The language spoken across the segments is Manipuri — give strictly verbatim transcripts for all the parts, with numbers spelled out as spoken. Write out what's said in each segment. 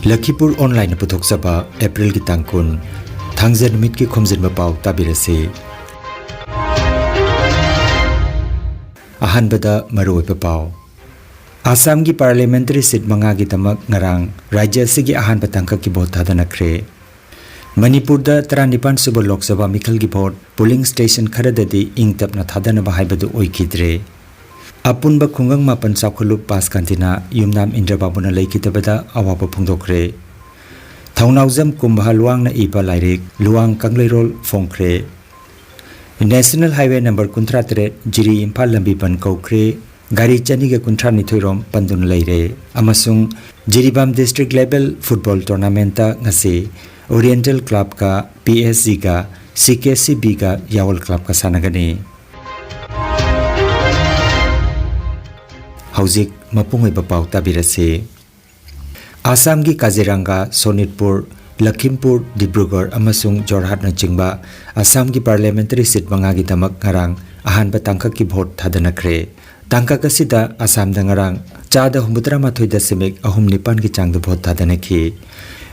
ꯂꯈꯤꯄꯨꯔ ꯑꯣꯟꯂꯥꯏꯟꯅ ꯄꯨꯊꯣꯛꯆꯕ ꯑꯦꯄ꯭ꯔꯤꯜꯒꯤ ꯇꯥꯡ ꯀꯨꯟ, ꯊꯥꯡꯖ ꯅꯨꯃꯤꯠꯀꯤ ꯈꯣꯝꯖꯤꯟꯕ ꯄꯥꯎ ꯇꯥꯕꯤꯔꯁꯤ꯫ ꯑꯍꯥꯟꯕꯗ ꯃꯔꯨꯑꯣꯏꯕ ꯄꯥꯎ꯫ ꯑꯁꯥꯝꯒꯤ ꯄꯥꯔꯂꯤꯌꯥꯃꯦꯟꯇꯔꯤ ꯁꯤꯠ ꯃꯉꯥꯒꯤꯗꯃꯛ ꯉꯔꯥꯡ ꯔꯥꯖ꯭ꯌ ꯑꯁꯤꯒꯤ ꯑꯍꯥꯟꯕ ꯇꯥꯡꯀꯛꯀꯤ ꯚꯣꯠ ꯊꯥꯗꯅꯈ꯭ꯔꯦ꯫ ꯃꯅꯤꯄꯨꯔꯗ ꯇꯔꯥꯅꯤꯄꯥꯟ ꯁꯨꯕ ꯂꯣꯛ ꯁꯚꯥ ꯃꯤꯈꯜꯒꯤ ꯚꯣꯠ ꯄꯣꯂꯤꯡ ꯁ꯭ꯇꯦꯁꯟ ꯈꯔꯗꯗꯤ ꯏꯪ ꯇꯞꯅ ꯊꯥꯗꯅꯕ ꯍꯥꯏꯕꯗꯨ ꯑꯣꯏꯈꯤꯗ꯭ꯔꯦ꯫ ꯑꯄꯨꯟꯕ ꯈꯨꯡꯒꯪ ꯃꯥꯄꯟ ꯆꯥꯎꯈꯠꯂꯨꯞ ꯄꯥꯁꯀꯥꯟꯇꯤꯅ ꯌꯨꯝꯅꯥꯝ ꯏꯟꯗ꯭ꯔꯕꯥꯕꯨꯅ ꯂꯩꯈꯤꯗꯕꯗ ꯑꯋꯥꯕ ꯐꯣꯡꯗꯣꯛꯈ꯭ꯔꯦ꯫ ꯊꯧꯅꯥꯎꯖꯝ ꯀꯨꯝꯚ ꯂꯨꯋꯥꯡꯅ ꯏꯕ ꯂꯥꯏꯔꯤꯛ ꯂꯨꯋꯥꯡ ꯀꯪꯂꯩꯔꯣꯜ ꯐꯣꯡꯈ꯭ꯔꯦ꯫ ꯅꯦꯁꯅꯦꯜ ꯍꯥꯏꯋꯦ ꯅꯝꯕꯔ ꯀꯨꯟꯊ꯭ꯔꯥ ꯇꯔꯦꯠ ꯖꯤꯔꯤ ꯏꯝꯐꯥꯜ ꯂꯝꯕꯤ ꯕꯟ ꯀꯧꯈ꯭ꯔꯦ꯫ ꯒꯥꯔꯤ ꯆꯅꯤꯒ ꯀꯨꯟꯊ꯭ꯔꯥ ꯅꯤꯊꯣꯏ ꯔꯣꯝ ꯄꯟꯗꯨꯅ ꯂꯩꯔꯦ꯫ ꯑꯃꯁꯨꯡ ꯖꯤꯔꯤꯕꯥꯝ ꯗꯤꯁꯇ꯭ꯔꯤꯛ ꯂꯦꯚꯦꯜ ꯐꯨꯠꯕꯣꯜ ꯇꯣꯔꯅꯥꯃꯦꯟꯠꯇ ꯉꯁꯤ ꯑꯣꯔꯤꯌꯦꯟꯇꯦꯜ ꯀ꯭ꯂꯕꯀ ꯄꯤ ꯑꯦꯁ ꯖꯤꯒ ꯁꯤ ꯀꯦ ꯁꯤ ꯕꯤꯒ ꯌꯥꯋꯜ ꯀ꯭ꯂꯕꯀ ꯁꯥꯟꯅꯒꯅꯤ꯫ ꯍꯧꯖꯤꯛ ꯃꯄꯨꯡ ꯑꯣꯏꯕ ꯄꯥꯎ ꯇꯥꯕꯤꯔꯁꯤ꯫ ꯑꯁꯥꯝꯒꯤ ꯀꯥꯖꯤꯔꯥꯡꯒꯥ, ꯁꯣꯅꯤꯠꯄꯨꯔ, ꯂꯈꯤꯝꯄꯨꯔ, ꯗꯤꯕ꯭ꯔꯨꯒꯔ ꯑꯃꯁꯨꯡ ꯖꯣꯔꯍꯥꯠꯅꯆꯤꯡꯕ ꯑꯁꯥꯝꯒꯤ ꯄꯥꯔꯂꯤꯌꯥꯃꯦꯟꯇꯔꯤ ꯁꯤꯠ ꯃꯉꯥꯒꯤꯗꯃꯛ ꯉꯔꯥꯡ ꯑꯍꯥꯟꯕ ꯇꯥꯡꯀꯛꯀꯤ ꯚꯣꯠ ꯊꯥꯗꯅꯈ꯭ꯔꯦ꯫ ꯇꯥꯡꯀꯛ ꯑꯁꯤꯗ ꯑꯁꯥꯝꯗ ꯉꯔꯥꯡ ꯆꯥꯗ ꯍꯨꯝꯐꯨꯇꯔꯥ ꯃꯥꯊꯣꯏ ꯗꯁꯃꯤꯛ ꯑꯍꯨꯝ ꯅꯤꯄꯥꯟꯒꯤ ꯆꯥꯡꯗ ꯚꯣꯠ ꯊꯥꯗꯅꯈꯤ꯫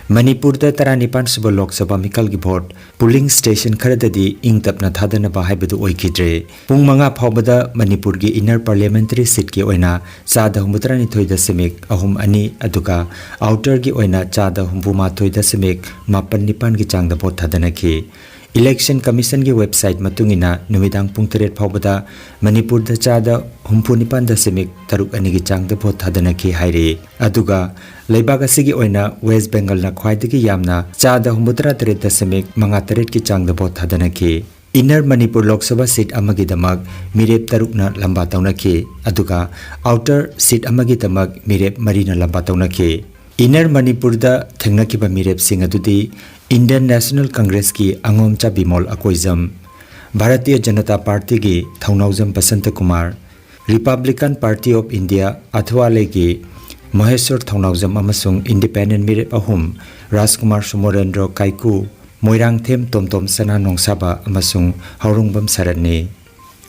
ꯃꯅꯤꯄꯨꯔꯗ ꯇꯔꯥꯅꯤꯄꯥꯟ ꯁꯨꯕ ꯂꯣꯛ ꯁꯚꯥ ꯃꯤꯈꯜꯒꯤ ꯚꯣꯠ ꯄꯣꯂꯤꯡ ꯁ꯭ꯇꯦꯁꯟ ꯈꯔꯗꯗꯤ ꯏꯪ ꯇꯞꯅ ꯊꯥꯗꯅꯕ ꯍꯥꯏꯕꯗꯨ ꯑꯣꯏꯈꯤꯗ꯭ꯔꯦ꯫ ꯄꯨꯡ ꯃꯉꯥ ꯐꯥꯎꯕꯗ ꯃꯅꯤꯄꯨꯔꯒꯤ ꯏꯟꯅꯔ ꯄꯥꯔꯂꯤꯌꯥꯃꯦꯟꯇꯔꯤ ꯁꯤꯠꯀꯤ ꯑꯣꯏꯅ ꯆꯥꯗ ꯍꯨꯝꯐꯨꯇꯔꯥꯅꯤꯊꯣꯏ ꯗꯁꯃꯤꯛ ꯑꯍꯨꯝ ꯑꯅꯤ, ꯑꯗꯨꯒ ꯑꯥꯎꯇꯔꯒꯤ ꯑꯣꯏꯅ ꯆꯥꯗ ꯍꯨꯝꯐꯨꯃꯥꯊꯣꯏ ꯗꯁꯃꯤꯛ ꯃꯥꯄꯟ ꯅꯤꯄꯥꯟꯒꯤ ꯆꯥꯡꯗ ꯚꯣꯠ ꯊꯥꯗꯅꯈꯤ꯫ ꯏꯂꯦꯛꯁꯟ ꯀꯃꯤꯁꯟꯒꯤ ꯋꯦꯕꯁꯥꯏꯠ ꯃꯇꯨꯡ ꯏꯟꯅ ꯅꯨꯃꯤꯗꯥꯡ ꯄꯨꯡ ꯇꯔꯦꯠ ꯐꯥꯎꯕꯗ ꯃꯅꯤꯄꯨꯔꯗ ꯆꯥꯗ ꯍꯨꯝꯐꯨ ꯅꯤꯄꯥꯟ ꯗꯁꯃꯤꯛ ꯇꯔꯨꯛ ꯑꯅꯤꯒꯤ ꯆꯥꯡꯗ ꯚꯣꯠ ꯊꯥꯗꯅꯈꯤ ꯍꯥꯏꯔꯤ꯫ ꯑꯗꯨꯒ ꯂꯩꯕꯥꯛ ꯑꯁꯤꯒꯤ ꯑꯣꯏꯅ ꯋꯦꯁ ꯕꯦꯡꯒꯜꯅ ꯈ꯭ꯋꯥꯏꯗꯒꯤ ꯌꯥꯝꯅ ꯆꯥꯗ ꯍꯨꯝꯐꯨꯇꯔꯥ ꯇꯔꯦꯠ ꯗꯁꯃꯤꯛ ꯃꯉꯥ ꯇꯔꯦꯠꯀꯤ ꯆꯥꯡꯗ ꯚꯣꯠ ꯊꯥꯗꯅꯈꯤ꯫ ꯏꯟꯅꯔ ꯃꯅꯤꯄꯨꯔ ꯂꯣꯛ ꯁꯚꯥ ꯁꯤꯠ ꯑꯃꯒꯤꯗꯃꯛ ꯃꯤꯔꯦꯞ ꯇꯔꯨꯛꯅ ꯂꯝꯕꯥ ꯇꯧꯅꯈꯤ, ꯑꯗꯨꯒ ꯑꯥꯎꯇꯔ ꯁꯤꯠ ꯑꯃꯒꯤꯗꯃꯛ ꯃꯤꯔꯦꯞ ꯃꯔꯤꯅ ꯂꯝꯕꯥ ꯇꯧꯅꯈꯤ꯫ ꯏꯟꯅꯔ ꯃꯅꯤꯄꯨꯔꯗ ꯊꯦꯡꯅꯈꯤꯕ ꯃꯤꯔꯦꯞꯁꯤꯡ ꯑꯗꯨꯗꯤ ꯏꯟꯗꯤꯌꯟ ꯅꯦꯁꯅꯦꯜ ꯀꯪꯒ꯭ꯔꯦꯁꯀꯤ ꯑꯉꯣꯝꯆꯥ ꯕꯤꯃꯣꯜ ꯑꯀꯣꯏꯖꯝ, ꯚꯥꯔꯇꯤꯌ ꯖꯅꯇꯥ ꯄꯥꯔꯇꯤꯒꯤ Thounaojam Basanta Kumar, Republican Party of India ꯑꯊꯋꯥꯂꯦꯒꯤ ꯃꯍꯦꯁ꯭ꯋꯔ ꯊꯧꯅꯥꯎꯖꯝ ꯑꯃꯁꯨꯡ ꯏꯟꯗꯤꯄꯦꯟꯗꯦꯟꯠ ꯃꯤꯔꯦꯞ ꯑꯍꯨꯝ ꯔꯥꯖꯀꯨꯃꯥꯔ ꯁꯨꯃꯣꯔꯦꯟꯗ꯭ꯔꯣ ꯀꯥꯏꯀꯨ, ꯃꯣꯏꯔꯥꯡꯊꯦꯝ ꯇꯣꯝꯇꯣꯝ ꯁꯅꯥ ꯅꯣꯡꯁꯥꯕ ꯑꯃꯁꯨꯡ ꯍꯧꯔꯣꯡꯕꯝ ꯁꯔꯠꯅꯤ꯫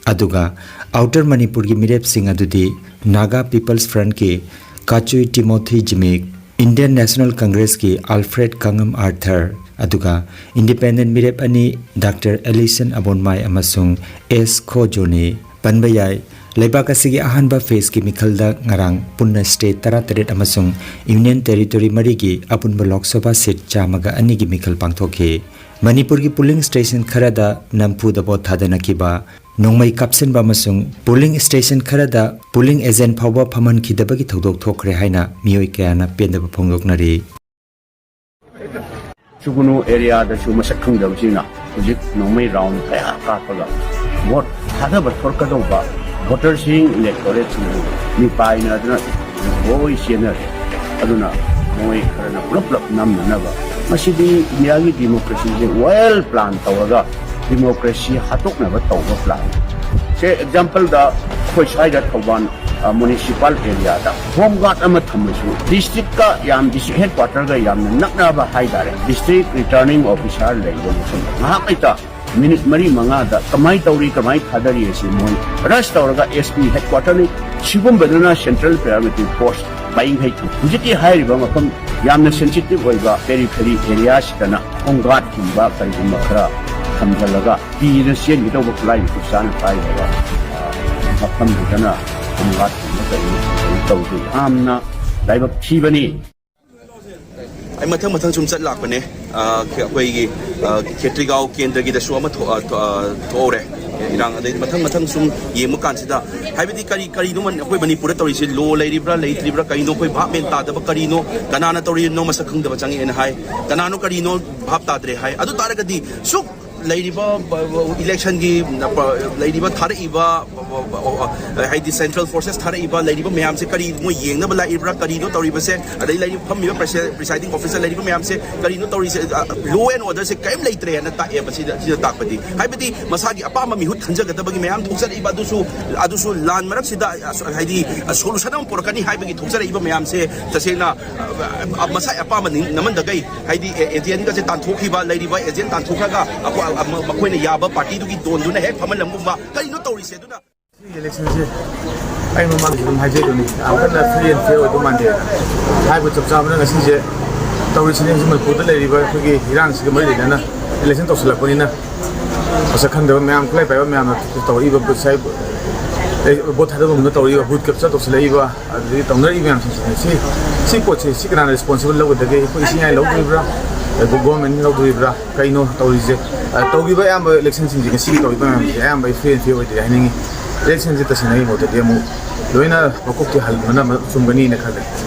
ꯑꯗꯨꯒ ꯑꯥꯎꯇꯔ ꯃꯅꯤꯄꯨꯔꯒꯤ ꯃꯤꯔꯦꯞꯁꯤꯡ ꯑꯗꯨꯗꯤ ꯅꯥꯒꯥ ꯄꯤꯄꯜꯁ ꯐ꯭ꯔꯟꯠꯀꯤ Kachui Timothy Zimik, Indian National Congressꯀꯤ ꯑꯜꯐ꯭ꯔꯦꯗ ꯀꯉꯝ ꯑꯥꯔꯊꯔ, ꯑꯗꯨꯒ ꯏꯟꯗꯤꯄꯦꯟꯗꯦꯟꯠ ꯃꯤꯔꯦꯞ ꯑꯅꯤ, ꯗꯥꯛꯇꯔ ꯑꯦꯂꯤꯁꯟ ꯑꯕꯣꯟꯃꯥꯏ ꯑꯃꯁꯨꯡ ꯑꯦꯁ ꯈꯣꯖꯣꯅꯤ ꯄꯟꯕ ꯌꯥꯏ꯫ ꯂꯩꯕꯥꯛ ꯑꯁꯤꯒꯤ ꯑꯍꯥꯟꯕ ꯐꯦꯖꯀꯤ ꯃꯤꯈꯜꯗ ꯉꯔꯥꯡ ꯄꯨꯟꯅ ꯁ꯭ꯇꯦꯠ ꯇꯔꯥꯇꯔꯦꯠ ꯑꯃꯁꯨꯡ ꯌꯨꯅꯤꯌꯟ ꯇꯦꯔꯤꯇꯣꯔꯤ ꯃꯔꯤꯒꯤ ꯑꯄꯨꯟꯕ ꯂꯣꯛ ꯁꯚꯥ ꯁꯤꯠ ꯆꯥꯝꯃꯒ ꯑꯅꯤꯒꯤ ꯃꯤꯈꯜ ꯄꯥꯡꯊꯣꯛꯈꯤ꯫ ꯃꯅꯤꯄꯨꯔꯒꯤ ꯄꯣꯂꯤꯡ ꯁ꯭ꯇꯦꯁꯟ ꯈꯔꯗ ꯅꯝꯐꯨꯗ ꯚꯣꯠ ꯊꯥꯗꯅꯈꯤꯕ, ꯅꯣꯡꯃꯩ ꯀꯥꯞꯁꯤꯟꯕ ꯑꯃꯁꯨꯡ ꯄꯣꯂꯤꯡ ꯁ꯭ꯇꯦꯁꯟ ꯈꯔꯗ ꯄꯣꯂꯤꯡ ꯑꯦꯖꯦꯟꯠ ꯐꯥꯎꯕ ꯐꯝꯍꯟꯈꯤꯗꯕꯒꯤ ꯊꯧꯗꯣꯛ ꯊꯣꯛꯈ꯭ꯔꯦ ꯍꯥꯏꯅ ꯃꯤꯑꯣꯏ ꯀꯌꯥꯅ ꯄꯦꯟꯗꯕ ꯐꯣꯡꯗꯣꯛꯅꯔꯤ꯫ ꯁꯨꯒꯨꯅꯨ ꯑꯦꯔꯤꯌꯥꯗꯁꯨ ꯃꯁꯛ ꯈꯪꯗꯕꯁꯤꯡꯅ ꯍꯧꯖꯤꯛ ꯅꯣꯡꯃꯩ ꯔꯥꯎꯟ ꯀꯌꯥ ꯀꯥꯞꯄꯒ ꯚꯣꯠ ꯊꯥꯗꯕ ꯊꯣꯔꯛꯀꯗꯧꯕ ꯚꯣꯇꯔꯁꯤꯡ, ꯏꯂꯦꯛꯇꯣꯔꯦꯠꯁꯤꯡꯕꯨ ꯃꯤꯄꯥꯏꯅꯗꯅ ꯂꯣꯏ ꯆꯦꯟꯅꯔꯦ꯫ ꯑꯗꯨꯅ ꯃꯣꯏ ꯈꯔꯅ ꯄꯨꯂꯞ ꯄꯨꯂꯞ ꯅꯝꯅꯅꯕ, ꯃꯁꯤꯗꯤ ꯏꯟꯗꯤꯌꯥꯒꯤ ꯗꯤꯃꯣꯀ꯭ꯔꯦꯁꯤꯁꯦ ꯋꯦꯜ ꯄ꯭ꯂꯥꯟ ꯇꯧꯔꯒ ꯗꯤꯃꯣꯀ꯭ꯔꯦꯁꯤ ꯍꯥꯠꯇꯣꯛꯅꯕ ꯇꯧꯕ ꯄ꯭ꯂꯥꯟ꯫ ꯁꯦ ꯑꯦꯛꯖꯥꯝꯄꯜꯗ ꯑꯩꯈꯣꯏ ꯁ꯭ꯋꯥꯏꯗ ꯊꯧꯕꯥꯜ ꯃ꯭ꯌꯨꯅꯤꯁꯤꯄꯥꯜ ꯑꯦꯔꯤꯌꯥꯗ ꯍꯣꯝ ꯒꯥꯔꯗ ꯑꯃ ꯊꯝꯃꯁꯨ ꯗꯤꯁꯇ꯭ꯔꯤꯛꯀ ꯌꯥꯝ, ꯗꯤꯁꯇ꯭ꯔꯤꯛ ꯍꯦꯗ ꯀ꯭ꯋꯥꯇꯔꯒ ꯌꯥꯝꯅ ꯅꯛꯅꯕ ꯍꯥꯏꯇꯥꯔꯦ, ꯗꯤꯁꯇ꯭ꯔꯤꯛ ꯔꯤꯇꯔꯅꯤꯡ ꯑꯣꯐꯤꯁꯥꯔ ꯂꯩꯕ ꯃꯐꯝꯗ ꯉꯥꯏꯍꯥꯛ ꯂꯩꯇ ꯃꯤꯅꯤꯠ ꯃꯔꯤ ꯃꯉꯥꯗ ꯀꯃꯥꯏꯅ ꯇꯧꯔꯤ, ꯀꯃꯥꯏꯅ ꯊꯥꯗꯔꯤ ꯑꯁꯤ ꯃꯣꯏ ꯔꯁ ꯇꯧꯔꯒ ꯑꯦꯁ ꯄꯤ ꯍꯦꯗ ꯀ꯭ꯋꯥꯇꯔꯅꯤ꯫ ꯁꯤꯒꯨꯝꯕꯗꯨꯅ ꯁꯦꯟꯇ꯭ꯔꯦꯜ ꯄꯦꯔꯥꯃꯤꯂꯤꯇꯔꯤ ꯐꯣꯔꯁ ꯄꯥꯏꯈꯩ ꯊꯝ꯫ ꯍꯧꯖꯤꯛꯀꯤ ꯍꯥꯏꯔꯤꯕ ꯃꯐꯝ ꯌꯥꯝꯅ ꯁꯦꯟꯁꯤꯇꯤꯚ ꯑꯣꯏꯕ ꯄꯦꯔꯤꯐꯦꯔꯤ ꯑꯦꯔꯤꯌꯥꯁꯤꯗꯅ ꯍꯣꯝ ꯒꯥꯔꯗꯀꯨꯝꯕ ꯀꯔꯤꯒꯨꯝꯕ ꯈꯔ ꯊꯝꯖꯤꯜꯂꯒ ꯀꯤꯗ ꯆꯦꯟꯒꯗꯧꯕ ꯈꯨꯠꯂꯥꯏ ꯃꯇꯤꯛ ꯆꯥꯅ ꯄꯥꯏꯔꯒ, ꯑ, ꯃꯐꯝꯗꯨꯗꯅ ꯍꯣꯝ ꯒꯥꯔꯗꯀꯨꯝꯕ ꯀꯔꯤꯒꯨꯝꯕ ꯇꯧꯗꯦ꯫ ꯌꯥꯝꯅ ꯂꯥꯏꯕꯛ ꯊꯤꯕꯅꯤ꯫ ꯑꯩ ꯃꯊꯪ ꯃꯊꯪ ꯁꯨꯝ ꯆꯠ ꯂꯥꯛꯄꯅꯦ꯫ ꯑ, ꯑꯩꯈꯣꯏꯒꯤ, ꯑ, ꯈꯦꯇ꯭ꯔꯤꯒꯥꯎ ꯀꯦꯟꯗ꯭ꯔꯒꯤꯗꯁꯨ ꯑꯃ ꯊꯣꯛ-, ꯑ, ꯊꯣꯛ-, ꯑ, ꯊꯣꯛꯍꯧꯔꯦ꯫ ꯏꯔꯥꯡ ꯑꯗꯩ ꯃꯊꯪ ꯃꯊꯪ ꯁꯨꯝ ꯌꯦꯡꯕ ꯀꯥꯟꯁꯤꯗ, ꯍꯥꯏꯕꯗꯤ ꯀꯔꯤ, ꯀꯔꯤꯅꯣ ꯃꯟ-, ꯑꯩꯈꯣꯏ ꯃꯅꯤꯄꯨꯔꯗ ꯇꯧꯔꯤꯁꯦ, ꯂꯣ ꯂꯩꯔꯤꯕ꯭ꯔꯥ ꯂꯩꯇ꯭ꯔꯤꯕ꯭ꯔꯥ, ꯀꯔꯤꯅꯣ ꯑꯩꯈꯣꯏ ꯚꯥꯞ ꯃꯦꯟ ꯇꯥꯗꯕ, ꯀꯔꯤꯅꯣ, ꯀꯅꯥꯅ ꯇꯧꯔꯤꯅꯣ ꯃꯁꯛ ꯈꯪꯗꯕ ꯆꯪꯉꯛꯑꯦꯅ ꯍꯥꯏ, ꯀꯅꯥꯅꯣ ꯀꯔꯤꯅꯣ ꯚꯥꯞ ꯇꯥꯗ꯭ꯔꯦ ꯍꯥꯏ꯫ ꯑꯗꯨ ꯇꯥꯔꯒꯗꯤ ꯁꯨꯛ ꯂꯩꯔꯤꯕ, ꯕ-, ꯕ-, ꯏꯂꯦꯛꯁꯟꯒꯤ, ꯅ-, ꯄ-, ꯂꯩꯔꯤꯕ ꯊꯥꯔꯛꯏꯕ, ꯕ-, ꯕ-, ꯕ-, ꯑꯣ, ꯑ, ꯍꯥꯏꯗꯤ ꯁꯦꯟꯇ꯭ꯔꯦꯜ ꯐꯣꯔꯁꯦꯁ ꯊꯥꯔꯛꯏꯕ, ꯂꯩꯔꯤꯕ ꯃꯌꯥꯝꯁꯦ ꯀꯔꯤ ꯃꯣꯏ ꯌꯦꯡꯅꯕ ꯂꯥꯛꯏꯕ꯭ꯔꯥ, ꯀꯔꯤꯅꯣ ꯇꯧꯔꯤꯕꯁꯦ, ꯑꯗꯩ ꯂꯩꯔꯤꯕ ꯐꯝꯃꯤꯕ ꯄ꯭ꯔꯦꯁ-, ꯄ꯭ꯔꯤꯁꯥꯏꯗꯤꯡ ꯑꯣꯐꯤꯁꯔ ꯂꯩꯔꯤꯕ ꯃꯌꯥꯝꯁꯦ ꯀꯔꯤꯅꯣ ꯇꯧꯔꯤꯁꯦ, ꯑ, ꯂꯣ ꯑꯦꯟ ꯑꯣꯔꯗꯔꯁꯦ ꯀꯔꯤꯝ ꯂꯩꯇ꯭ꯔꯦꯅ ꯇꯥꯛꯑꯦꯕ꯫ ꯁꯤꯗ, ꯁꯤꯗ ꯇꯥꯛꯄꯗꯤ ꯍꯥꯏꯕꯗꯤ ꯃꯁꯥꯒꯤ ꯑꯄꯥꯝꯕ ꯃꯤꯍꯨꯠ ꯈꯟꯖꯒꯗꯕꯒꯤ ꯃꯌꯥꯝ ꯊꯣꯛꯆꯔꯛꯏꯕ ꯑꯗꯨꯁꯨ, ꯑꯗꯨꯁꯨ ꯂꯥꯟ ꯃꯔꯛꯁꯤꯗ, ꯑ, ꯍꯥꯏꯗꯤ, ꯑ, ꯁꯣꯂꯨꯁꯟ ꯑꯃ ꯄꯨꯔꯛꯀꯅꯤ ꯍꯥꯏꯕꯒꯤ ꯊꯣꯛꯆꯔꯛꯏꯕ ꯃꯌꯥꯝꯁꯦ ꯇꯁꯦꯡꯅ, ꯑ, ꯑ, ꯃꯁꯥꯒꯤ ꯑꯄꯥꯝꯕ ꯅꯤꯡ-, ꯅꯝꯍꯟꯗꯒꯩ ꯍꯥꯏꯗꯤ ꯑꯦ-, ꯑꯦꯖꯦꯟꯒꯁꯦ ꯇꯥꯟꯊꯣꯛꯈꯤꯕ, ꯂꯩꯔꯤꯕ ꯑꯦꯖꯦꯟ ꯇꯥꯟꯊꯣꯛꯈ꯭ꯔꯒ ꯑꯩꯈꯣꯏ, ꯑ, ꯃ-, ꯃꯈꯣꯏꯅ ꯌꯥꯕ ꯄꯥꯔꯇꯤꯗꯨꯒꯤ ꯗꯣꯟꯗꯨꯅ ꯍꯦꯛ ꯐꯝꯍꯜꯂꯝꯒꯨꯝꯕ ꯀꯔꯤꯅꯣ ꯇꯧꯔꯤꯁꯦ? ꯑꯗꯨꯅ ꯁꯤꯒꯤ ꯏꯂꯦꯛꯁꯟꯁꯦ ꯑꯩ ꯃꯃꯥꯡꯗꯁꯨ ꯑꯗꯨꯝ ꯍꯥꯏꯖꯩꯗꯨꯅꯤ, ꯌꯥꯝ ꯀꯟꯅ free and fair ꯑꯣꯏꯗꯧ ꯃꯥꯟꯗꯦ꯫ ꯍꯥꯏꯕ ꯆꯞ ꯆꯥꯕꯅ ꯉꯁꯤꯁꯦ ꯇꯧꯔꯤꯁꯤꯅꯦ, ꯍꯧꯖꯤꯛ ꯃꯅꯤꯄꯨꯔꯗ ꯂꯩꯔꯤꯕ ꯑꯩꯈꯣꯏꯒꯤ ꯏꯔꯥꯡꯁꯤꯒ ꯃꯔꯤ ꯂꯩꯅꯅ election ꯇꯧꯁꯤꯜꯂꯛꯄꯅꯤꯅ, ꯃꯁꯛ ꯈꯪꯗꯕ ꯃꯌꯥꯝ, ꯈꯨꯠꯂꯥꯏ ꯄꯥꯏꯕ ꯃꯌꯥꯝꯅ ꯇꯧꯔꯛꯏꯕ ꯉꯁꯥꯏ, ꯑꯦ, vote ꯊꯥꯗꯕ ꯃꯇꯝꯗ ꯇꯧꯔꯛꯏꯕ, vote capture ꯇꯧꯁꯤꯜꯂꯛꯏꯕ, ꯑꯗꯨꯗꯒꯤ ꯇꯧꯅꯔꯛꯏꯕ ꯃꯌꯥꯝꯁꯤꯡꯁꯦ, ꯁꯤ, ꯁꯤ ꯄꯣꯠꯁꯦ, ꯁꯤ ꯀꯅꯥꯅ responsible ꯂꯧꯒꯗꯒꯦ? ꯑꯩꯈꯣꯏ ꯏꯁꯤꯡ ꯏ ꯂꯧꯗꯣꯔꯤꯕ꯭ꯔꯥ? ꯑꯗꯨꯒ government ꯂꯧꯗꯣꯔꯤꯕ꯭ꯔꯥ? ꯀꯩꯅꯣ ꯇꯧꯔꯤꯁꯦ? ꯑ, ꯇꯧꯈꯤꯕ ꯑꯌꯥꯝꯕ electionꯁꯤꯡꯁꯦ, ꯉꯁꯤꯒꯤ ꯇꯧꯔꯤꯕ ꯃꯌꯥꯝꯁꯦ ꯑꯌꯥꯝꯕ ꯑꯩ free and fair ꯑꯣꯏꯗꯦ ꯍꯥꯏꯅꯤꯡꯉꯤ꯫ Electionꯁꯦ ꯇꯁꯦꯡꯅ ꯑꯩꯒꯤ ꯃꯣꯠꯇꯗꯤ ꯑꯃꯨꯛ ꯂꯣꯏꯅ ꯃꯀꯣꯛꯇꯤ ꯍꯟꯕꯅ ꯑꯃ ꯆꯨꯝꯒꯅꯤꯅ ꯈꯜꯂꯦ꯫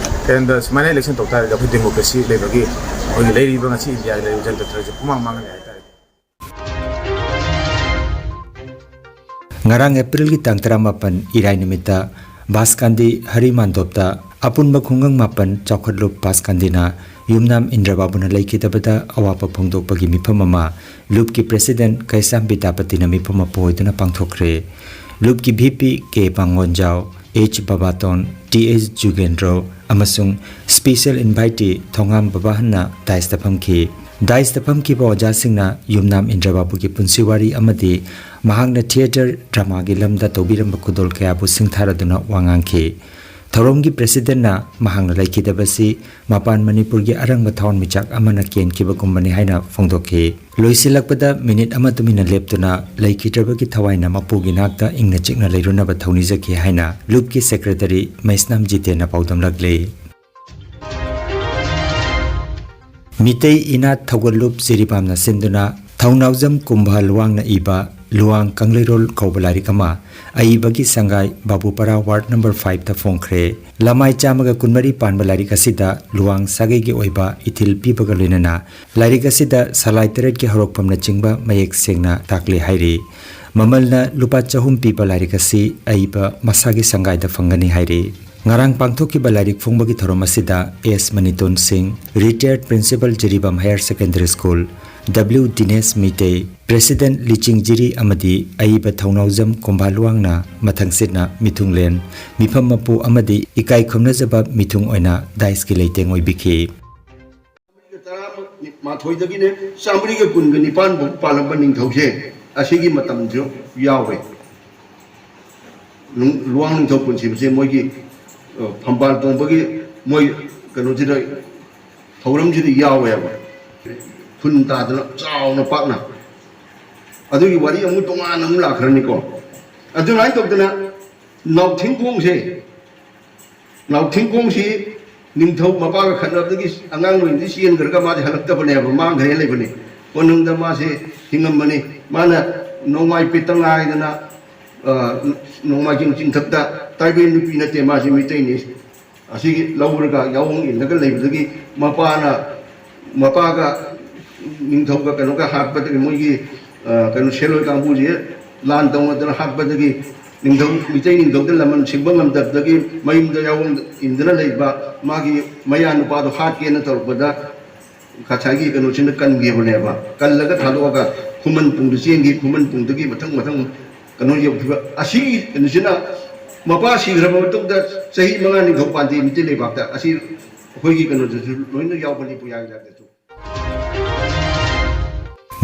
ꯀꯩꯒꯤꯅꯣꯗ ꯁꯨꯃꯥꯏꯅ election ꯇꯧ ꯇꯥꯔꯒꯗꯤ ꯑꯩꯈꯣꯏ democracy ꯂꯩꯕꯒꯤ, ꯑꯩꯈꯣꯏꯒꯤ ꯂꯩꯔꯤꯕ ꯉꯁꯤ ꯏꯟꯗꯤꯌꯥꯒꯤ ꯂꯩꯔꯤꯕ ꯖꯟꯇ꯭ꯔꯁꯦ ꯄꯨꯡꯃꯥꯡ ꯃꯥꯡꯍꯜꯂꯦ ꯍꯥꯏꯇꯥꯔꯦ꯫ ꯉꯔꯥꯡ ꯑꯦꯄ꯭ꯔꯤꯜꯒꯤ ꯇꯥꯡ ꯇꯔꯥꯃꯥꯄꯟ ꯏꯔꯥꯏ ꯅꯨꯃꯤꯠꯇ ꯕꯥꯁꯀꯥꯟꯗꯤ ꯍꯔꯤꯃꯥꯟꯗꯣꯞꯇ ꯑꯄꯨꯟꯕ ꯈꯨꯡꯒꯪ ꯃꯥꯄꯟ ꯆꯥꯎꯈꯠꯂꯨꯞ ꯕꯥꯁꯀꯥꯟꯗꯤꯅ ꯌꯨꯝꯅꯥꯝ ꯏꯟꯗ꯭ꯔꯕꯥꯕꯨꯅ ꯂꯩꯈꯤꯗꯕꯗ ꯑꯋꯥꯕ ꯐꯣꯡꯗꯣꯛꯄꯒꯤ ꯃꯤꯐꯝ ꯑꯃ ꯂꯨꯞꯀꯤ president ꯀꯩꯁꯥꯝ ꯕꯤꯗ꯭ꯌꯥꯄꯇꯤꯅ ꯃꯤꯐꯝ ꯑꯃ ꯄꯨ ꯑꯣꯏꯗꯨꯅ ꯄꯥꯡꯊꯣꯛꯈ꯭ꯔꯦ꯫ ꯂꯨꯞꯀꯤ V P ꯀꯦ ꯄꯥꯡꯒꯣꯟꯖꯥꯎ, H ꯕꯕꯥꯇꯣꯟ, T H ꯖꯨꯒꯦꯟꯗ꯭ꯔꯣ ꯑꯃꯁꯨꯡ special invitee ꯊꯣꯉꯥꯝ ꯕꯕꯥꯍꯟꯅ dais ꯇ ꯐꯝꯈꯤ꯫ Dais ꯇ ꯐꯝꯈꯤꯕ ꯑꯣꯖꯥꯁꯤꯡꯅ ꯌꯨꯝꯅꯥꯝ ꯏꯟꯗ꯭ꯔꯕꯥꯕꯨꯒꯤ ꯄꯨꯟꯁꯤ ꯋꯥꯔꯤ ꯑꯃꯗꯤ ꯃꯍꯥꯛꯅ theatre drama ꯒꯤ ꯂꯝꯗ ꯇꯧꯕꯤꯔꯝꯕ ꯈꯨꯗꯣꯜ ꯀꯌꯥꯕꯨ ꯁꯤꯡꯊꯥꯔꯗꯨꯅ ꯋꯥ ꯉꯥꯡꯈꯤ꯫ ꯊꯧꯔꯝꯒꯤ president ꯅ ꯃꯍꯥꯛꯅ ꯂꯩꯈꯤꯗꯕꯁꯤ ꯃꯄꯥꯟ ꯃꯅꯤꯄꯨꯔꯒꯤ ꯑꯔꯪꯕ ꯊꯋꯥꯟꯃꯤꯆꯥꯛ ꯑꯃꯅ ꯀꯦꯟꯈꯤꯕꯒꯨꯝꯕꯅꯤ ꯍꯥꯏꯅ ꯐꯣꯡꯗꯣꯛꯈꯤ꯫ ꯂꯣꯏꯁꯤꯜꯂꯛꯄꯗ ꯃꯤꯅꯤꯠ ꯑꯃ ꯇꯨꯃꯤꯟꯅ ꯂꯦꯞꯇꯨꯅ ꯂꯩꯈꯤꯗ꯭ꯔꯕꯒꯤ ꯊꯋꯥꯏꯅ ꯃꯄꯨꯒꯤ ꯅꯥꯛꯇ ꯏꯪꯅ ꯆꯤꯛꯅ ꯂꯩꯔꯨꯅꯕ ꯊꯧꯅꯤꯖꯈꯤ ꯍꯥꯏꯅ ꯂꯨꯞꯀꯤ secretary ꯃꯩꯁꯅꯥꯝ ꯖꯤꯇꯦꯟꯅ ꯄꯥꯎꯗꯝꯂꯛꯂꯤ꯫ ꯃꯤꯇꯩ ꯏꯅꯥꯠ ꯊꯧꯒꯜꯂꯨꯞ ꯖꯤꯔꯤꯕꯥꯝꯅ ꯁꯤꯟꯗꯨꯅ ꯊꯧꯅꯥꯎꯖꯝ ꯀꯨꯝꯕ ꯂꯨꯋꯥꯡꯅ ꯏꯕ ꯂꯨꯋꯥꯡ ꯀꯪꯂꯩꯔꯣꯜ ꯀꯧꯕ ꯂꯥꯏꯔꯤꯛ ꯑꯃ ꯑꯏꯕꯒꯤ ꯁꯪꯒꯥꯏ ꯕꯥꯕꯨꯄꯥꯔꯥ ward number five ꯇ ꯐꯣꯡꯈ꯭ꯔꯦ꯫ ꯂꯃꯥꯏ ꯆꯥꯝꯃꯒ ꯀꯨꯟꯃꯔꯤ ꯄꯥꯟꯕ ꯂꯥꯏꯔꯤꯛ ꯑꯁꯤꯗ ꯂꯨꯋꯥꯡ ꯁꯥꯒꯩꯒꯤ ꯑꯣꯏꯕ ꯏꯊꯤꯜ ꯄꯤꯕꯒ ꯂꯣꯏꯅꯅ ꯂꯥꯏꯔꯤꯛ ꯑꯁꯤꯗ ꯁꯂꯥꯏ ꯇꯔꯦꯠꯀꯤ ꯍꯧꯔꯛꯐꯝꯅꯆꯤꯡꯕ ꯃꯌꯦꯛ ꯁꯦꯡꯅ ꯇꯥꯛꯂꯤ ꯍꯥꯏꯔꯤ꯫ ꯃꯃꯜꯅ ꯂꯨꯄꯥ ꯆꯍꯨꯝ ꯄꯤꯕ ꯂꯥꯏꯔꯤꯛ ꯑꯁꯤ ꯑꯏꯕ ꯃꯁꯥꯒꯤ ꯁꯪꯒꯥꯏꯗ ꯐꯪꯒꯅꯤ ꯍꯥꯏꯔꯤ꯫ ꯉꯔꯥꯡ ꯄꯥꯡꯊꯣꯛꯈꯤꯕ ꯂꯥꯏꯔꯤꯛ ꯐꯣꯡꯕꯒꯤ ꯊꯧꯔꯝ ꯑꯁꯤꯗ ꯑꯦꯁ ꯃꯅꯤꯇꯣꯟ ꯁꯤꯡ, retired principal Jiribam Higher Secondary School, W ꯗꯤꯅꯦꯁ ꯃꯤꯇꯩ, president ꯂꯤꯆꯤꯡ ꯖꯤꯔꯤ ꯑꯃꯗꯤ ꯑꯏꯕ ꯊꯧꯅꯥꯎꯖꯝ ꯀꯣꯝꯕꯥ ꯂꯨꯋꯥꯡꯅ ꯃꯊꯪꯁꯤꯠꯅ ꯃꯤꯊꯨꯡꯂꯦꯟ, ꯃꯤꯐꯝ ꯃꯄꯨ ꯑꯃꯗꯤ ꯏꯀꯥꯏ ꯈꯨꯝꯅꯖꯕ ꯃꯤꯊꯨꯡ ꯑꯣꯏꯅ dais ꯀꯤ ꯂꯩꯇꯦꯡ ꯑꯣꯏꯕꯤꯈꯤ꯫ ꯇꯔꯥꯃꯥꯊꯣꯏꯗꯒꯤꯅꯦ ꯆꯥꯃꯔꯤꯒ ꯀꯨꯟꯒ ꯅꯤꯄꯥꯟ ꯐꯥꯎ ꯄꯥꯜꯂꯝꯕ ꯅꯤꯡꯊꯧꯁꯦ ꯑꯁꯤꯒꯤ ꯃꯇꯝꯁꯨ ꯌꯥꯎꯔꯦ꯫ ꯅꯨꯡ-, ꯂꯨꯋꯥꯡ ꯅꯤꯡꯊꯧ ꯄꯨꯟꯁꯤꯕꯁꯦ ꯃꯣꯏꯒꯤ, ꯑ, ꯐꯝꯕꯥꯜ ꯇꯣꯡꯕꯒꯤ ꯃꯣꯏ ꯀꯩꯅꯣꯁꯤꯗ, ꯊꯧꯔꯝꯁꯤꯗ ꯌꯥꯎꯋꯦꯕ꯫ ꯈꯨꯟ ꯇꯥꯗꯅ ꯆꯥꯎꯅ ꯄꯥꯛꯅ꯫ ꯑꯗꯨꯒꯤ ꯋꯥꯔꯤ ꯑꯃꯨꯛ ꯇꯣꯉꯥꯟꯅ ꯑꯃꯨꯛ ꯂꯥꯛꯈ꯭ꯔꯅꯤꯀꯣ꯫ ꯑꯗꯨꯃꯥꯏꯅ ꯇꯧꯗꯅ ꯅꯥꯎꯊꯤꯡꯈꯣꯡꯁꯦ, ꯅꯥꯎꯊꯤꯡꯈꯣꯡꯁꯤ ꯅꯤꯡꯊꯧ ꯃꯄꯥꯒ ꯈꯠꯅꯕꯗꯒꯤ ꯑꯉꯥꯡ ꯑꯣꯏꯔꯤꯉꯩꯗ ꯆꯦꯟꯈ꯭ꯔꯒ ꯃꯥꯁꯦ ꯍꯜꯂꯛꯇꯕꯅꯦꯕ, ꯃꯥꯡꯈ꯭ꯔꯦ ꯂꯩꯕꯅꯤ꯫ ꯀꯣꯅꯨꯡꯗ ꯃꯥꯁꯦ ꯍꯤꯡꯉꯝꯕꯅꯤ꯫ ꯃꯥꯅ ꯅꯣꯡꯃꯥꯏ ꯄꯤꯇ ꯉꯥꯏꯗꯅ, ꯑ, ꯅꯣꯡꯃꯥꯏꯖꯤꯡ ꯆꯤꯡꯊꯛꯇ, ꯇꯥꯏꯕꯪ ꯅꯨꯄꯤ ꯅꯠꯇꯦ, ꯃꯥꯁꯦ ꯃꯩꯇꯩꯅꯤ꯫ ꯑꯁꯤꯒꯤ ꯂꯧꯔꯒ ꯌꯥꯑꯣꯡ ꯏꯜꯂꯒ ꯂꯩꯕꯗꯒꯤ ꯃꯄꯥꯅ, ꯃꯄꯥꯒ ꯅꯤꯡꯊꯧꯒ ꯀꯩꯅꯣꯒ ꯍꯥꯠꯄꯗꯒꯤ ꯃꯣꯏꯒꯤ, ꯑ, ꯀꯩꯅꯣ ꯁꯦꯜꯂꯣꯏ ꯀꯥꯡꯕꯨꯁꯦ ꯂꯥꯟ ꯇꯧꯅꯗꯅ ꯍꯥꯠꯄꯗꯒꯤ ꯅꯤꯡꯊꯧ, ꯃꯤꯇꯩ ꯅꯤꯡꯊꯧꯗ ꯂꯃꯟ ꯁꯤꯡꯕ ꯉꯝꯗꯕꯗꯒꯤ ꯃꯌꯨꯝꯗ ꯌꯥꯑꯣꯡ ꯏꯟꯗꯨꯅ ꯂꯩꯕ ꯃꯥꯒꯤ ꯃꯌꯥ ꯅꯨꯄꯥꯗꯣ ꯍꯥꯠꯀꯦꯅ ꯇꯧꯔꯛꯄꯗ ꯉꯁꯥꯏꯒꯤ ꯀꯩꯅꯣꯁꯤꯅ ꯀꯟꯈꯤꯕꯅꯦꯕ꯫ ꯀꯜꯂꯒ ꯊꯥꯗꯣꯛꯑꯒ ꯈꯨꯃꯟ ꯄꯨꯡꯗ ꯆꯦꯟꯈꯤ꯫ ꯈꯨꯃꯟ ꯄꯨꯡꯗꯒꯤ ꯃꯊꯪ ꯃꯊꯪ ꯀꯩꯅꯣ ꯌꯧꯈꯤꯕ꯫ ꯑꯁꯤꯒꯤ ꯀꯩꯅꯣꯁꯤꯅ ꯃꯄꯥ ꯁꯤꯈ꯭ꯔꯕ ꯃꯇꯨꯡꯗ ꯆꯍꯤ ꯃꯉꯥ ꯅꯤꯡꯊꯧ ꯄꯥꯟꯗꯦ ꯃꯤꯇꯩ ꯂꯩꯕꯥꯛꯇ꯫ ꯑꯁꯤ ꯑꯩꯈꯣꯏꯒꯤ ꯀꯩꯅꯣꯗꯁꯨ ꯂꯣꯏꯅ ꯌꯥꯎꯕꯅꯤ, ꯄꯨꯌꯥꯒꯤ ꯂꯥꯏꯔꯤꯛꯇꯁꯨ꯫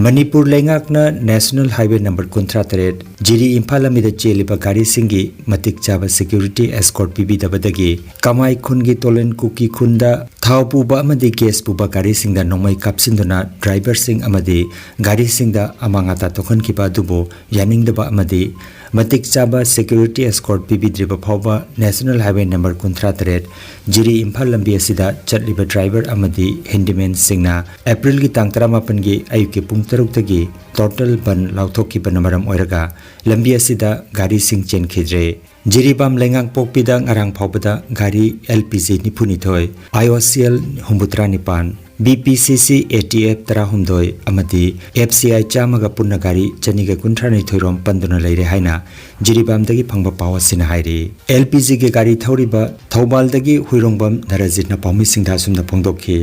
ꯃꯅꯤꯄꯨꯔ ꯂꯩꯉꯥꯛꯅ ꯅꯦꯁꯅꯦꯜ ꯍꯥꯏꯋꯦ ꯅꯝꯕꯔ ꯀꯨꯟꯊ꯭ꯔꯥ ꯇꯔꯦꯠ ꯖꯤꯔꯤ ꯏꯝꯐꯥꯜ ꯂꯝꯕꯤꯗ ꯆꯦꯜꯂꯤꯕ ꯒꯥꯔꯤꯁꯤꯡꯒꯤ ꯃꯇꯤꯛ ꯆꯥꯕ ꯁꯦꯀ꯭ꯌꯨꯔꯤꯇꯤ ꯑꯦꯁꯀꯣꯔꯠ ꯄꯤꯕꯤꯗꯕꯗꯒꯤ ꯀꯃꯥꯏ ꯈꯨꯟꯒꯤ ꯇꯣꯂꯦꯟ ꯀꯨꯀꯤ ꯈꯨꯟꯗ ꯊꯥꯎ ꯄꯨꯕ ꯑꯃꯗꯤ ꯒ꯭ꯌꯥꯁ ꯄꯨꯕ ꯒꯥꯔꯤꯁꯤꯡꯗ ꯅꯣꯡꯃꯩ ꯀꯥꯞꯁꯤꯟꯗꯨꯅ ꯗ꯭ꯔꯥꯏꯚꯔꯁꯤꯡ ꯑꯃꯗꯤ ꯒꯥꯔꯤꯁꯤꯡꯗ ꯑꯃꯥꯡ ꯑꯇꯥ ꯊꯣꯛꯍꯟꯈꯤꯕ ꯑꯗꯨꯕꯨ ꯌꯥꯅꯤꯡꯗꯕ ꯑꯃꯗꯤ ꯃꯇꯤꯛ ꯆꯥꯕ ꯁꯦꯀ꯭ꯌꯨꯔꯤꯇꯤ ꯑꯦꯁꯀꯣꯔꯠ ꯄꯤꯕꯤꯗ꯭ꯔꯤꯕ ꯐꯥꯎꯕ ꯅꯦꯁꯅꯦꯜ ꯍꯥꯏꯋꯦ ꯅꯝꯕꯔ ꯀꯨꯟꯊ꯭ꯔꯥ ꯇꯔꯦꯠ ꯖꯤꯔꯤ ꯏꯝꯐꯥꯜ ꯂꯝꯕꯤ ꯑꯁꯤꯗ ꯆꯠꯂꯤꯕ ꯗ꯭ꯔꯥꯏꯚꯔ ꯑꯃꯗꯤ ꯍꯦꯟꯗꯤꯃꯦꯟꯁꯤꯡꯅ ꯑꯦꯄ꯭ꯔꯤꯜꯒꯤ ꯇꯥꯡ ꯇꯔꯥꯃꯥꯄꯟꯒꯤ ꯑꯌꯨꯛꯀꯤ ꯄꯨꯡ ꯇꯔꯨꯛꯇꯒꯤ ꯇꯣꯇꯦꯜ ꯕꯟ ꯂꯥꯎꯊꯣꯛꯈꯤꯕꯅ ꯃꯔꯝ ꯑꯣꯏꯔꯒ ꯂꯝꯕꯤ ꯑꯁꯤꯗ ꯒꯥꯔꯤꯁꯤꯡ ꯆꯦꯟꯈꯤꯗ꯭ꯔꯦ꯫ ꯖꯤꯔꯤꯕꯥꯝ ꯂꯩꯉꯥꯡꯄꯣꯛꯄꯤꯗ ꯉꯔꯥꯡ ꯐꯥꯎꯕꯗ ꯒꯥꯔꯤ L P G ꯅꯤꯐꯨꯅꯤꯊꯣꯏ, I O C L ꯍꯨꯝꯐꯨꯇꯔꯥ ꯅꯤꯄꯥꯟ, ꯕꯤ ꯄꯤ ꯁꯤ ꯁꯤ ꯑꯦ ꯇꯤ ꯑꯦꯐ ꯇꯔꯥꯍꯨꯝꯗꯣꯏ ꯑꯃꯗꯤ ꯑꯦꯐ ꯁꯤ ꯑꯥꯏ ꯆꯥꯝꯃꯒ ꯄꯨꯟꯅ ꯒꯥꯔꯤ ꯆꯅꯤꯒ ꯀꯨꯟꯊ꯭ꯔꯥꯅꯤꯊꯣꯏ ꯔꯣꯝ ꯄꯟꯗꯨꯅ ꯂꯩꯔꯦ ꯍꯥꯏꯅ ꯖꯤꯔꯤꯕꯥꯝꯗꯒꯤ ꯐꯪꯕ ꯄꯥꯎ ꯑꯁꯤꯅ ꯍꯥꯏꯔꯤ꯫ ꯑꯦꯜ ꯄꯤ ꯖꯤꯒꯤ ꯒꯥꯔꯤ ꯊꯧꯔꯤꯕ ꯊꯧꯕꯥꯜꯗꯒꯤ ꯍꯨꯏꯔꯣꯡꯕꯝ ꯅꯔꯖꯤꯠꯅ ꯄꯥꯎꯃꯤꯁꯤꯡꯗ ꯑꯁꯨꯝꯅ ꯐꯣꯡꯗꯣꯛꯈꯤ꯫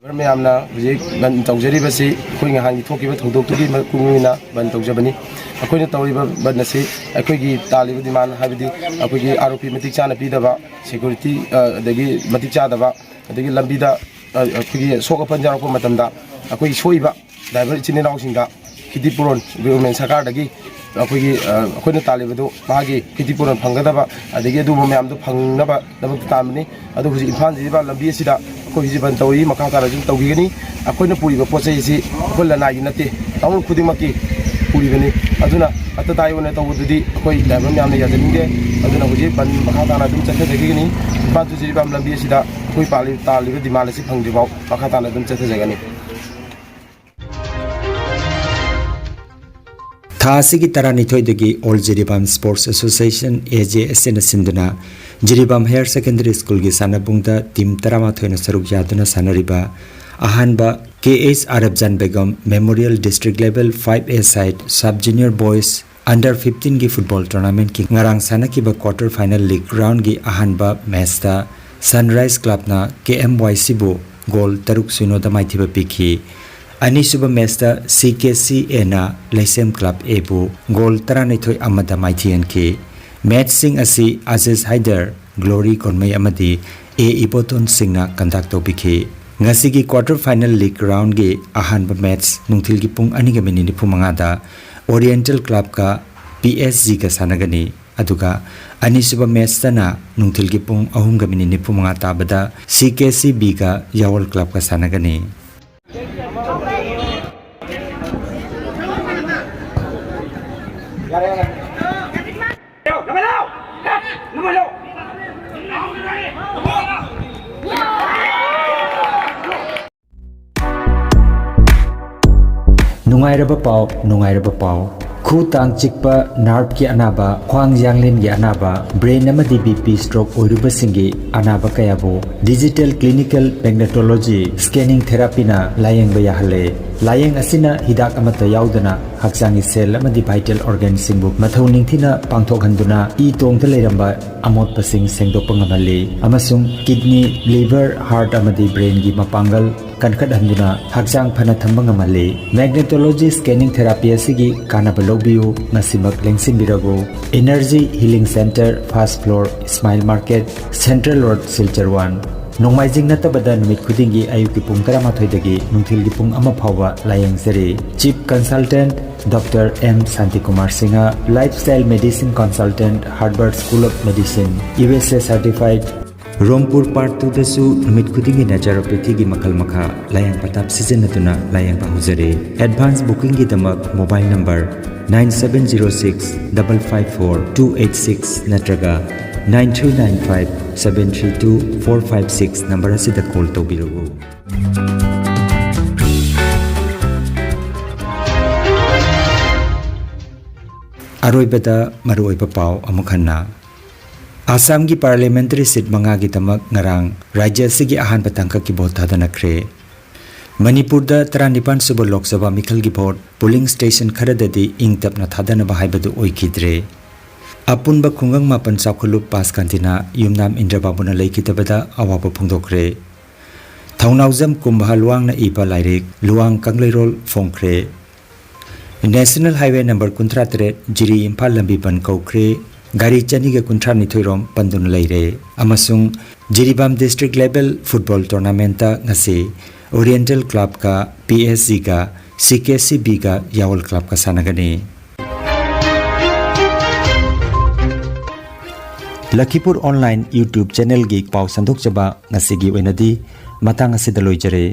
ꯗ꯭ꯔꯥꯏꯚꯔ ꯃꯌꯥꯝꯅ ꯍꯧꯖꯤꯛ ꯕꯟ ꯇꯧꯖꯔꯤꯕꯁꯤ ꯑꯩꯈꯣꯏ ꯅꯍꯥꯟꯒꯤ ꯊꯣꯛꯈꯤꯕ ꯊꯧꯗꯣꯛꯇꯨꯒꯤ ꯃꯇꯨꯡ ꯏꯟꯅ ꯕꯟ ꯇꯧꯖꯕꯅꯤ꯫ ꯑꯩꯈꯣꯏꯅ ꯇꯧꯔꯤꯕ ꯕꯟ ꯑꯁꯤ ꯑꯩꯈꯣꯏꯒꯤ ꯇꯥꯜꯂꯤꯕ ꯗꯤꯃꯥꯟ, ꯍꯥꯏꯕꯗꯤ ꯑꯩꯈꯣꯏꯒꯤ ꯑꯥꯔ ꯑꯣ ꯄꯤ ꯃꯇꯤꯛ ꯆꯥꯅ ꯄꯤꯗꯕ, ꯁꯦꯀ꯭ꯌꯨꯔꯤꯇꯤ, ꯑ, ꯑꯗꯒꯤ ꯃꯇꯤꯛ ꯆꯥꯗꯕ, ꯑꯗꯒꯤ ꯂꯝꯕꯤꯗ, ꯑ, ꯑꯩꯈꯣꯏꯒꯤ ꯑꯁꯣꯛ ꯑꯄꯟ ꯌꯥꯎꯔꯛꯄ ꯃꯇꯝꯗ ꯑꯩꯈꯣꯏꯒꯤ ꯁꯣꯛꯏꯕ ꯗ꯭ꯔꯥꯏꯚꯔ ꯏꯆꯤꯟ ꯏꯅꯥꯎꯁꯤꯡꯗ ꯈꯤꯇꯤ ꯄꯨꯔꯣꯟ ꯒꯣꯔꯃꯦꯟ ꯁꯔꯀꯥꯔꯗꯒꯤ ꯑꯩꯈꯣꯏꯒꯤ ꯑ, ꯑꯩꯈꯣꯏꯅ ꯇꯥꯜꯂꯤꯕꯗꯨ ꯃꯥꯒꯤ ꯈꯦꯇꯤ ꯄꯨꯔꯣꯟ ꯐꯪꯒꯗꯕ, ꯑꯗꯒꯤ ꯑꯗꯨꯒꯨꯝꯕ ꯃꯌꯥꯝꯗꯣ ꯐꯪꯅꯕ ꯗꯃꯛꯇ ꯇꯥꯟꯕꯅꯤ꯫ ꯑꯗꯨ ꯍꯧꯖꯤꯛ ꯏꯝꯐꯥꯜ ꯖꯤꯔꯤꯕꯥꯝ ꯂꯝꯕꯤ ꯑꯁꯤꯗ ꯑꯩꯈꯣꯏ ꯍꯧꯖꯤꯛ ꯕꯟ ꯇꯧꯔꯤ, ꯃꯈꯥ ꯇꯥꯅ ꯑꯗꯨꯝ ꯇꯧꯈꯤꯒꯅꯤ꯫ ꯑꯩꯈꯣꯏꯅ ꯄꯨꯔꯤꯕ ꯄꯣꯠ ꯆꯩ ꯑꯁꯤ ꯑꯩꯈꯣꯏ ꯂꯅꯥꯏꯒꯤ ꯅꯠꯇꯦ, ꯀꯥꯡꯂꯨꯞ ꯈꯨꯗꯤꯡꯃꯛꯀꯤ ꯄꯨꯔꯤꯕꯅꯤ꯫ ꯑꯗꯨꯅ ꯑꯇꯇꯥꯏ ꯑꯣꯏꯅ ꯇꯧꯕꯗꯨꯗꯤ ꯑꯩꯈꯣꯏ ꯗ꯭ꯔꯥꯏꯚꯔ ꯃꯌꯥꯝꯅ ꯌꯥꯖꯅꯤꯡꯗꯦ꯫ ꯑꯗꯨꯅ ꯍꯧꯖꯤꯛ ꯕꯟ ꯃꯈꯥ ꯇꯥꯅ ꯑꯗꯨꯝ ꯆꯠꯊꯖꯈꯤꯒꯅꯤ꯫ ꯏꯝꯐꯥꯜ ꯇꯨ ꯖꯤꯔꯤꯕꯥꯝ ꯂꯝꯕꯤ ꯑꯁꯤꯗ ꯑꯩꯈꯣꯏ ꯄꯥꯜꯂꯤ-, ꯇꯥꯜꯂꯤꯕ ꯗꯤꯃꯥꯟ ꯑꯁꯤ ꯐꯪꯗ꯭ꯔꯤꯐꯥꯎ ꯃꯈꯥ ꯇꯥꯅ ꯑꯗꯨꯝ ꯆꯠꯊꯖꯒꯅꯤ꯫ ꯊꯥ ꯑꯁꯤꯒꯤ ꯇꯔꯥꯅꯤꯊꯣꯏꯗꯒꯤ All Jiribam Sports Association, A J S Aꯅ ꯁꯤꯟꯗꯨꯅ ꯖꯤꯔꯤꯕꯥꯝ ꯍꯥꯌꯔ ꯁꯦꯀꯦꯟꯗꯔꯤ ꯁ꯭ꯀꯨꯜꯒꯤ ꯁꯥꯟꯅꯕꯨꯡꯗ ꯇꯤꯝ ꯇꯔꯥꯃꯥꯊꯣꯏꯅ ꯁꯔꯨꯛ ꯌꯥꯗꯨꯅ ꯁꯥꯟꯅꯔꯤꯕ ꯑꯍꯥꯟꯕ K H Arabjan Begum Memorial District Level five A side Sub Junior Boys Under fifteenꯒꯤ football tournamentꯀꯤ ꯉꯔꯥꯡ ꯁꯥꯟꯅꯈꯤꯕ quarter final league roundꯒꯤ ꯑꯍꯥꯟꯕ matchꯇ Sunrise Clubꯅ K M Y Cꯕꯨ goal ꯇꯔꯨꯛ ꯁꯤꯅꯣꯗ ꯃꯥꯏꯊꯤꯕ ꯄꯤꯈꯤ꯫ ꯑꯅꯤꯁꯨꯕ matchꯇ C K C Aꯅ ꯂꯩꯁꯦꯝ Club Aꯕꯨ goal ꯇꯔꯥꯅꯤꯊꯣꯏ ꯑꯃꯗ ꯃꯥꯏꯊꯤꯍꯟꯈꯤ꯫ Matchꯁꯤꯡ ꯑꯁꯤ ꯑꯖꯤꯖ ꯍꯥꯏꯗꯔ, ꯒ꯭ꯂꯣꯔꯤ ꯀꯣꯟꯃꯩ ꯑꯃꯗꯤ A ꯏꯕꯣꯇꯣꯟ ꯁꯤꯡꯅ conduct ꯇꯧꯕꯤꯈꯤ꯫ ꯉꯁꯤꯒꯤ quarter final league roundꯒꯤ ꯑꯍꯥꯟꯕ match ꯅꯨꯡꯊꯤꯜꯒꯤ ꯄꯨꯡ ꯑꯅꯤꯒ minute ꯅꯤꯐꯨ ꯃꯉꯥꯗ Oriental Clubꯀ P S Gꯒ ꯁꯥꯟꯅꯒꯅꯤ꯫ ꯑꯗꯨꯒ ꯑꯅꯤꯁꯨꯕ matchꯇꯅ ꯅꯨꯡꯊꯤꯜꯒꯤ ꯄꯨꯡ ꯑꯍꯨꯝꯒ minute ꯅꯤꯐꯨ ꯃꯉꯥ ꯇꯥꯕꯗ C K C Bꯒ ꯌꯥꯋꯜ Clubꯀ ꯁꯥꯟꯅꯒꯅꯤ꯫ ꯅꯨꯡꯉꯥꯏꯔꯕ ꯄꯥꯎ, ꯅꯨꯡꯉꯥꯏꯔꯕ ꯄꯥꯎ꯫ ꯈꯨ ꯇꯥꯡ ꯆꯤꯛꯄ, nerveꯀꯤ ꯑꯅꯥꯕ, ꯈ꯭ꯋꯥꯡ ꯌꯥꯡꯂꯦꯟꯒꯤ ꯑꯅꯥꯕ, brain ꯑꯃꯗꯤ B P stroke ꯑꯣꯏꯔꯨꯕꯁꯤꯡꯒꯤ ꯑꯅꯥꯕ ꯀꯌꯥꯕꯨ digital clinical magnetology scanning therapyꯅ ꯂꯥꯌꯦꯡꯕ ꯌꯥꯍꯜꯂꯦ꯫ ꯂꯥꯌꯦꯡ ꯑꯁꯤꯅ ꯍꯤꯗꯥꯛ ꯑꯃꯠꯇ ꯌꯥꯎꯗꯅ ꯍꯛꯆꯥꯡꯒꯤ cell ꯑꯃꯗꯤ vital organꯁꯤꯡꯕꯨ ꯃꯊꯧ ꯅꯤꯡꯊꯤꯅ ꯄꯥꯡꯊꯣꯛꯍꯟꯗꯨꯅ ꯏ ꯇꯣꯡꯗ ꯂꯩꯔꯝꯕ ꯑꯃꯣꯠꯄꯁꯤꯡ ꯁꯦꯡꯗꯣꯛꯄ ꯉꯝꯍꯜꯂꯤ ꯑꯃꯁꯨꯡ kidney, liver, heart ꯑꯃꯗꯤ brainꯒꯤ ꯃꯄꯥꯡꯒꯜ ꯀꯟꯈꯠꯍꯟꯗꯨꯅ ꯍꯛꯆꯥꯡ ꯐꯅ ꯊꯝꯕ ꯉꯝꯍꯜꯂꯤ꯫ Magnetology scanning therapy ꯑꯁꯤꯒꯤ ꯀꯥꯟꯅꯕ ꯂꯧꯕꯤꯌꯨ, ꯉꯁꯤꯃꯛ ꯂꯦꯡꯁꯤꯟꯕꯤꯔꯕꯨ꯫ Energy Healing Centre, first floor, Smile Market, Central Road, Silchar one꯫ ꯅꯣꯡꯃꯥꯏꯖꯤꯡ ꯅꯠꯇꯕꯗ ꯅꯨꯃꯤꯠ ꯈꯨꯗꯤꯡꯒꯤ ꯑꯌꯨꯛꯀꯤ ꯄꯨꯡ ꯇꯔꯥꯃꯥꯊꯣꯏꯗꯒꯤ ꯅꯨꯡꯊꯤꯜꯒꯤ ꯄꯨꯡ ꯑꯃ ꯐꯥꯎꯕ ꯂꯥꯌꯦꯡꯖꯔꯤ꯫ Chief Consultant Doctor M Shantikumar Singha, Lifestyle Medicine Consultant, Harvard School of Medicine, U S A certified. ꯔꯣꯡꯄꯨꯔ Part Two ꯗꯁꯨ ꯅꯨꯃꯤꯠ ꯈꯨꯗꯤꯡꯒꯤ naturopathy ꯒꯤ ꯃꯈꯜ ꯃꯈꯥ ꯂꯥꯌꯦꯡ ꯄꯊꯥꯞ ꯁꯤꯖꯤꯟꯅꯗꯨꯅ ꯂꯥꯌꯦꯡꯕ ꯍꯧꯖꯔꯤ꯫ Advance booking ꯒꯤꯗꯃꯛ mobile number nine seven zero six double five four two eight six ꯅꯠꯇ꯭ꯔꯒ nine three nine five seven three two four five six number ꯑꯁꯤꯗ call ꯇꯧꯕꯤꯔꯛꯎ꯫ ꯑꯔꯣꯏꯕꯗ ꯃꯔꯨꯑꯣꯏꯕ ꯄꯥꯎ ꯑꯃꯨꯛ ꯍꯟꯅ꯫ ꯑꯁꯥꯝꯒꯤ parliamentary seat ꯃꯉꯥꯒꯤꯗꯃꯛ ꯉꯔꯥꯡ ꯔꯥꯖ꯭ꯌ ꯑꯁꯤꯒꯤ ꯑꯍꯥꯟꯕ ꯇꯥꯡꯀꯛꯀꯤ vote ꯊꯥꯗꯅꯈ꯭ꯔꯦ꯫ ꯃꯅꯤꯄꯨꯔꯗ ꯇꯔꯥꯅꯤꯄꯥꯟ ꯁꯨꯕ ꯂꯣꯛ ꯁꯚꯥ ꯃꯤꯈꯜꯒꯤ vote polling station ꯈꯔꯗꯗꯤ ꯏꯪ ꯇꯞꯅ ꯊꯥꯗꯅꯕ ꯍꯥꯏꯕꯗꯨ ꯑꯣꯏꯈꯤꯗ꯭ꯔꯦ꯫ ꯑꯄꯨꯟꯕ ꯈꯨꯡꯒꯪ ꯃꯥꯄꯟ ꯆꯥꯎꯈꯠꯂꯨꯞ ꯄꯥꯁꯀꯥꯟꯇꯤꯅ ꯌꯨꯝꯅꯥꯝ ꯏꯟꯗ꯭ꯔꯕꯥꯕꯨꯅ ꯂꯩꯈꯤꯗꯕꯗ ꯑꯋꯥꯕ ꯐꯣꯡꯗꯣꯛꯈ꯭ꯔꯦ꯫ ꯊꯧꯅꯥꯎꯖꯝ ꯀꯨꯝꯕꯍ ꯂꯨꯋꯥꯡꯅ ꯏꯕ ꯂꯥꯏꯔꯤꯛ ꯂꯨꯋꯥꯡ ꯀꯪꯂꯩꯔꯣꯜ ꯐꯣꯡꯈ꯭ꯔꯦ꯫ National Highway number ꯀꯨꯟꯊ꯭ꯔꯥ ꯇꯔꯦꯠ ꯖꯤꯔꯤ ꯏꯝꯐꯥꯜ ꯂꯝꯕꯤ ꯕꯟ ꯀꯧꯈ꯭ꯔꯦ꯫ ꯒꯥꯔꯤ ꯆꯅꯤꯒ ꯀꯨꯟꯊ꯭ꯔꯥ ꯅꯤꯊꯣꯏ ꯔꯣꯝ ꯄꯟꯗꯨꯅ ꯂꯩꯔꯦ꯫ ꯑꯃꯁꯨꯡ Jiribam district level football tournament ꯇ ꯉꯁꯤ Oriental club ꯀ P S G ꯒ C K C B ꯒ ꯌꯥꯋꯜ club ꯀ ꯁꯥꯟꯅꯒꯅꯤ꯫ ꯂꯈꯤꯄꯨꯔ online YouTube channel ꯒꯤ ꯄꯥꯎ ꯁꯟꯗꯣꯛꯆꯕ ꯉꯁꯤꯒꯤ ꯑꯣꯏꯅꯗꯤ ꯃꯇꯥꯡ ꯑꯁꯤꯗ ꯂꯣꯏꯖꯔꯦ꯫